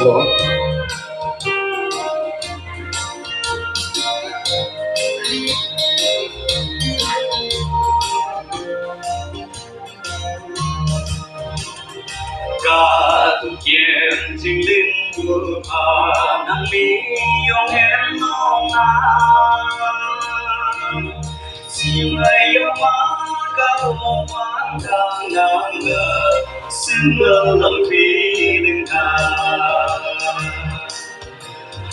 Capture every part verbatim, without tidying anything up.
Ka tu kian jing ling tu pa nang mi yong em nong na. Si mai yong ma ka ong wan dang nang na. Sim lam pi ling ka.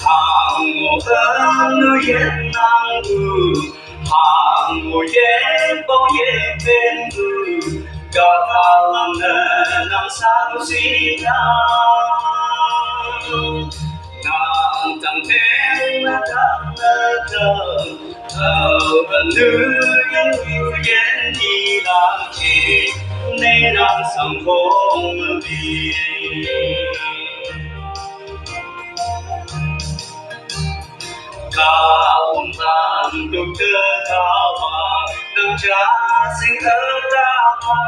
Hang mo kan nu yen nang du. Hang mo yen pao yen pen du. Ka ta lam na nang sang si na. Nang tang pen na tang na tang. Tao ban nu yen nu yen ni la ki. Nei nang sang hong li. Ka ong tan duk te ka wa nang cha sing e ta pa.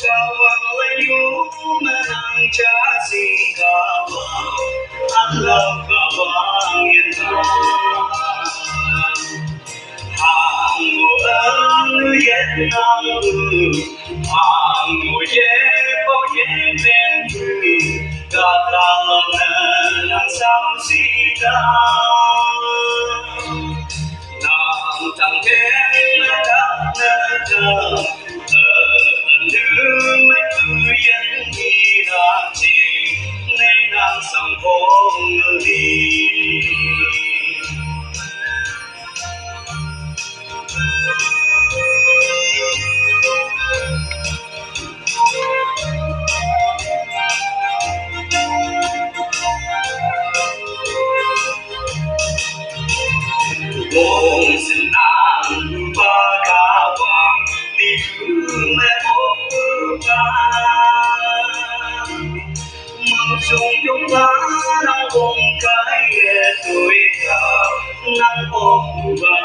Ka wang le yu ma nang cha sing ka wa an la ka wang yin ta. Hang mo an nu yen nang u. Hang mo ye po ye pen u. Ka ta lo na nang sam si ta. Nang tang ke na ta na ta. Ơ, ơ, nu ma tu yen ni la chi. Nei nang sang hong li. Wong sin nang ba ka wang ni ku me o ku ka. Mang sung yung ba nang wong kai ye tui ka nang o ku ba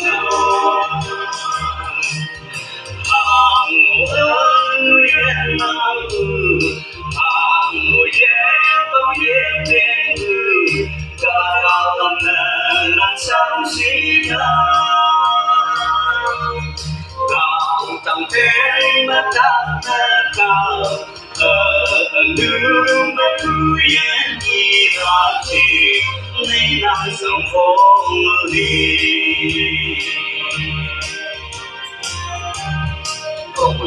nang. Ang anu yen nang u, ang ye to ye ten u, ka ka lam na nang sam si na. Ang tang ten ma ta na ka, ơ, ơ, nu ma tu yen ni ra ti, ni nang sang hong li. Kong